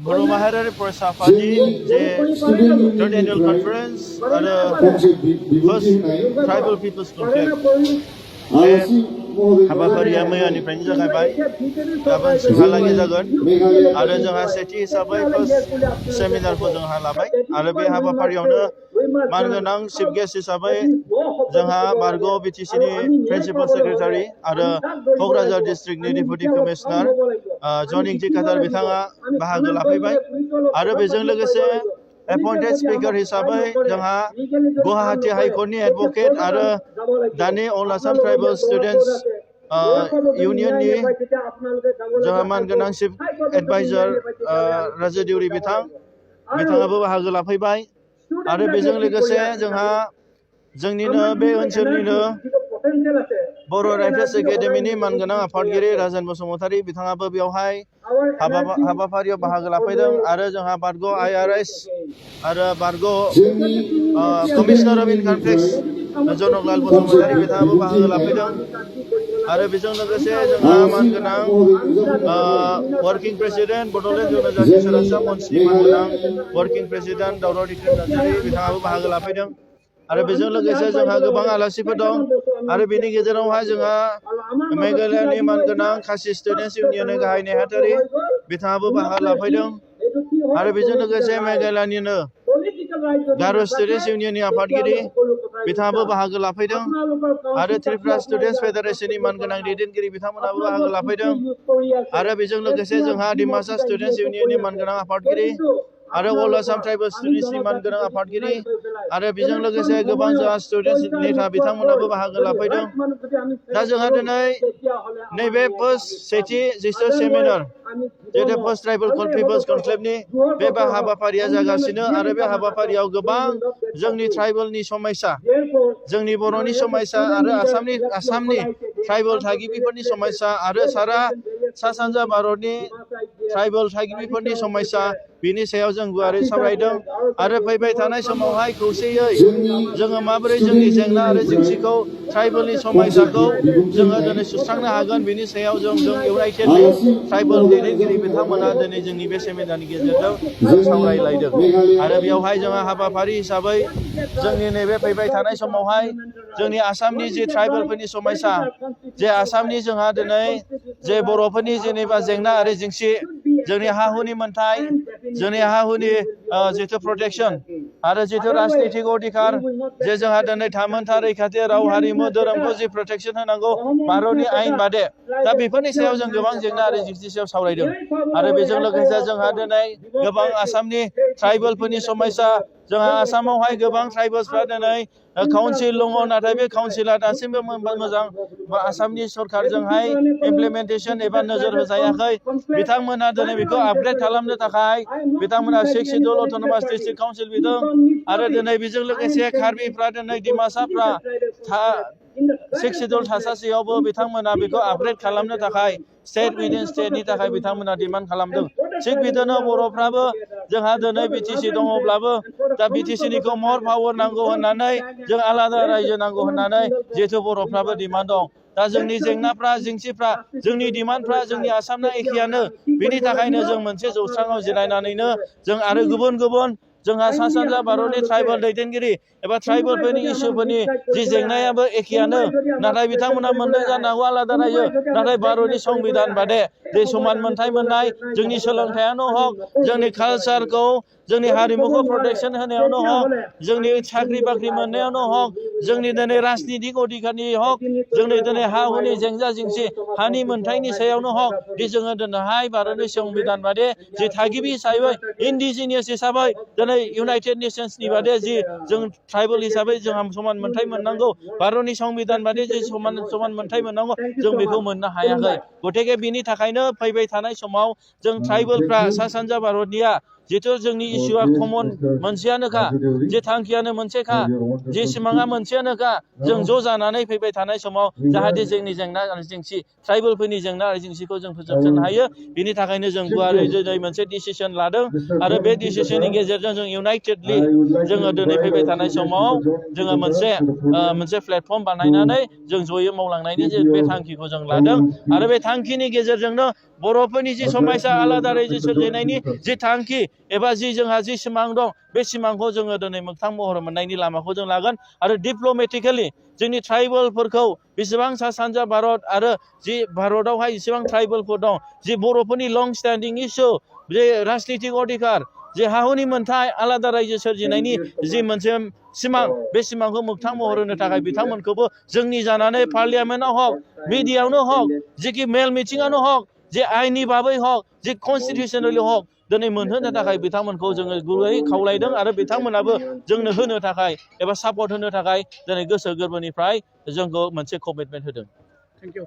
बर' माहारियारि फरायसा आफादनि जे थर्ड एनुअल कनफारेन्स आरो फार्स्ट ट्राइबल पिपल्स कनक्लेव बे हाबाफारिया मैयानिफ्रायनो जागायबाय गाबोनसिमहालागै जागोन आरो जोंहा सेथि हिसाबै फार्स्ट सेमिनारखौ जोंहा लाबाय आरो बे हाबाफारियावनो मानगोनां चिफ गेस्ट हिसाबै जोंहा बारग' बिटिसिनि प्रिन्सिपाल सेक्रेटारि आरो क'क्राझार डिस्ट्रिक्टनि डेपुटि कमिशनार जनिं जिकादार बिथाङा बाहागो लाफैबाय आरो बेजों लोगोसे एपइन्टेड स्पिकार हिसाबै जोंहा गुवाहाटी हाइकर्टनि एडभकेट आरो दानि अल आसाम ट्राइबल स्टुडेन्टस इउनियननि जोंहा मानगोनां चिफ एडभाइजार राजु दिउरि बिथाङाबो बाहागो लाफैबाय आरो बेजों लोगोसे जोंहा जोंनिनो बे ओनसोलनिनो बर' राइटार्स एकाडेमिनि मानगोनां आफादगिरि राजेन बसुमतारी बिथाङाबो बेवहाय हाबाफारियाव बाहागो लाफैदों आरो जोंहा बारग' IRS आरो बारग' commissioner of income tax Janaklal Basumatary बिथाङाबो बाहागो लाफैदों आरो बेजों लोगोसे जोंहा मानगोनां वर्किं प्रेसिडेन्ट बड'लेण्ड जनजाति सोरांसा मन्चनि मानगोनां वर्किं प्रेसिडेन्ट दावराव दिख्रिन नार्जारि बिथाङाबो बाहागो लाफैदों आरो बेजों लोगोसे जोंहा गोबां आलासिफोर दं आरो बेनि गेजेरावहाय जोंहा मेघालयानि मानगोनां खासि स्टुडेन्टस इउनियननि गाहाय नेहाथारि बिथाङाबो बाहागो लाफैदों आरो बेजों लोगोसे मेघालयानिनो गार' स्टुडेन्टस इउनियननि आफादगिरि बिथाङाबो बाहागो लाफैदों आरो त्रिपुरा स्टुडेन्टस फेडारेशननि मानगोनां दैदेनगिरि बिथांमोनाबो बाहागो लाफैदों आरो बेजों लोगोसे जोंहा डिमासा स्टुडेन्टस इउनियननि मानगोनां आफादगिरि आरो अल आसाम ट्राइबल स्टुडेन्टसनि मानगोनां आफादगिरि आरो बेजों लोगोसे गोबां जोंहा स्टुडेन्टस नेता बिथांमोनाबो बाहागो लाफैदों दा जोंहा दिनै नैबे फार्स्ट सेथि जिसु सेमिनार जेथे फार्स्ट ट्राइबल पिपल्स कनक्लेभनि बे हाबाफारिया जागासिनो आरो बे हाबाफारियाव गोबां जोंनि ट्राइबेलनि समस्या जोंनि बर'नि समस्या आरो आसामनि ट्राइबेल थागिबिफोरनि समस्या आरो सा सानजा भारतनि ट्राइबेल थागिबिफोरनि समस्या बिनि सायाव जों गुवारै सावरायदों आरो फैबाय थानाय समावहाय खौसेयै जोङो माबोरै जोंनि जेंना आरो जेंसिखौ ट्राइबेलनि समस्याखौ जोङो दिनै सुस्रांनो हागोन बिनि सायाव जों इउनाइटेडनि ट्राइबेल दैदेनगिरि बिथांमोना दिनै जोंनि बे सेमिनारनि गेजेरजों सावरायलायदों आरो बेवहाय जोंहा हाबाफारि हिसाबै जोंनि नैबे फैबाय थानाय समावहाय जोंनि आसामनि जे ट्राइबेलफोरनि समस्या जे आसामनि जोंहा दिनै जे बर'फोरनि जेनेबा जेंना आरो जेंसि जोंनि हा हुनि मोनथाय जोंनि हा हुनि जिथु प्रटेक्सन आरो जिथु राजनितिक अधिकार जे जोंहा दिनै थामोनथा रैखाथि राव हारिमु धोरोमखौ जि प्रटेक्सन होनांगौ भारतनि आयेन बादे दा बेफोरनि सायाव जों गोबां जेंना आरो जेंसि सायाव सावरायदों आरो बेजों लोगोसे जोंहा दिनै गोबां आसामनि ट्राइबेलफोरनि समस्या जोंहा आसामावहाय गोबां ट्राइबेल्सफ्रा दिनै काउन्सिल दङ नाथाय बे काउन्सिला दासिमबो मोजां आसामनि सरकारजोंहाय इमप्लिमेन्टेसन एबा नोजोर होजायाखै बिथांमोना दिनै बेखौ आपग्रेड खालामनो थाखाय बिथांमोना 6 शिड्युल अट'नमास डिस्ट्रिक्ट काउन्सिल बिदों आरो दिनै बेजों लोगोसे कार्बिफ्रा दिनै डिमासाफ्रा 6 शिड्युल थासासेयावबो बिथांमोना बेखौ आपग्रेड खालामनो थाखाय स्टेट विदिन स्टेटनि थाखाय बिथांमोना डिमान्ड खालामदों थिग बिदिनो बर'फ्राबो जोंहा दिनै बिटिसि दङब्लाबो दा बिटिसिनिखौ मर पावार नांगौ होननानै जों आलादा रायजो नांगौ होननानै जिहेथु बर'फ्राबो डिमान्ड दं दा जोंनि जेंनाफ्रा जेंसिफ्रा जोंनि डिमान्डफ्रा जोंनि आसामना एखेयानो बेनि थाखायनो जों मोनसे जौस्राङाव जिरायनानैनो जों आरो गुबुन जोंहा सा सानजा भारतनि ट्राइबेल दैदेनगिरि एबा ट्राइबेलफोरनि इसुफोरनि जि जेंनायाबो एखेयानो नाथाय बिथांमोना मोनदों जानो हागौ आलादा रायो नाथाय भारतनि संबिधान बादे जे समान मोनथाय मोननाय जोंनि सोलोंथायानो हक जोंनि कालचारखौ जोंनि हारिमुखौ प्रटेक्सन होनायावनो हक जोंनि साख्रि बाख्रि मोननायावनो हक जोंनि दिनै राजनितिक अधिकारनि हक जोंनि दिनै हा हुनि जेंना जेंसि हानि मोनथायनि सायावनो हक दि जोङो दिनैहाय भारतनि संबिधान बादे जि थागिबि हिसाबै इन्डिजिनियास हिसाबै दिनै इउनाइटेड नेशन्सनि बादे जि जों ट्राइबेल हिसाबै जोंहा समान मोनथाय मोननांगौ भारतनि संबिधान बादि जि समान मोनथाय मोननांगौ जों बेखौ मोननो हायाखै गथिखे बिनि थाखायनो फैबाय थानाय समाव जों ट्राइबेलफ्रा सा सानजा भारतनिया जिहेतु जोंनि इस्युआ कमन मोनसेयानोखा जे थांखियानो मोनसेखा जे सिमाङा मोनसेयानोखा जों ज' जानानै फैबाय थानाय समाव जाहाथे जोंनि जेंना आरो जेंसि ट्राइबेलफोरनि जेंना आरो जेंसिखौ जों फोजोबस्रांनो हायो बिनि थाखायनो जों गुवारै दिनै मोनसे डिसिसन लादों आरो बे डिसिसननि गेजेरजों जों इउनाइटेडलि जोङो दिनै फैबाय थानाय समाव जोङो मोनसे प्लेटफर्म बानायनानै जों जयै मावलांनायनि बे थांखिखौ जों लादों आरो बे थांखिनि गेजेरजोंनो बर'फोरनि जि समायसा आलादा रायजो सोरजिनायनि जि थांखि एबा जोंहा जि सिमां दं बे सिमांखौ जोङो दिनै मोगथां महर मोननायनि लामाखौ जों लागोन आरो डिप्ल'मेटिकेलि जोंनि ट्राइबेलफोरखौ बेसेबां सा सानजा भारत आरो जि भारतआवहाय जेसेबां ट्राइबेलफोर दं जि बर'फोरनि लं स्टेन्डिं इस्यु जे राजनितिक अधिकार जे हाहुनि मोनथाय आलादा रायजो सोरजिनायनि जि मोनसे सिमां बे सिमांखौ मोगथां महर होनो थाखाय बिथांमोनखौबो जोंनि जानानै पार्लियामेन्टआव हक मिडियायावनो हक जेखि मेल मिटिङावनो हक जे आइननि बाबै हक जे कनस्टिटिउसनेलि हक दिनै मोनहोनो थाखाय बिथांमोनखौ जोङो गुरैयै खावलायदों आरो बिथांमोनाबो जोंनो होनो थाखाय एबा सापर्ट होनो थाखाय दिनै गोसो गोरबोनिफ्राय जोंखौ मोनसे कमिटमेन्ट होदों। Thank you.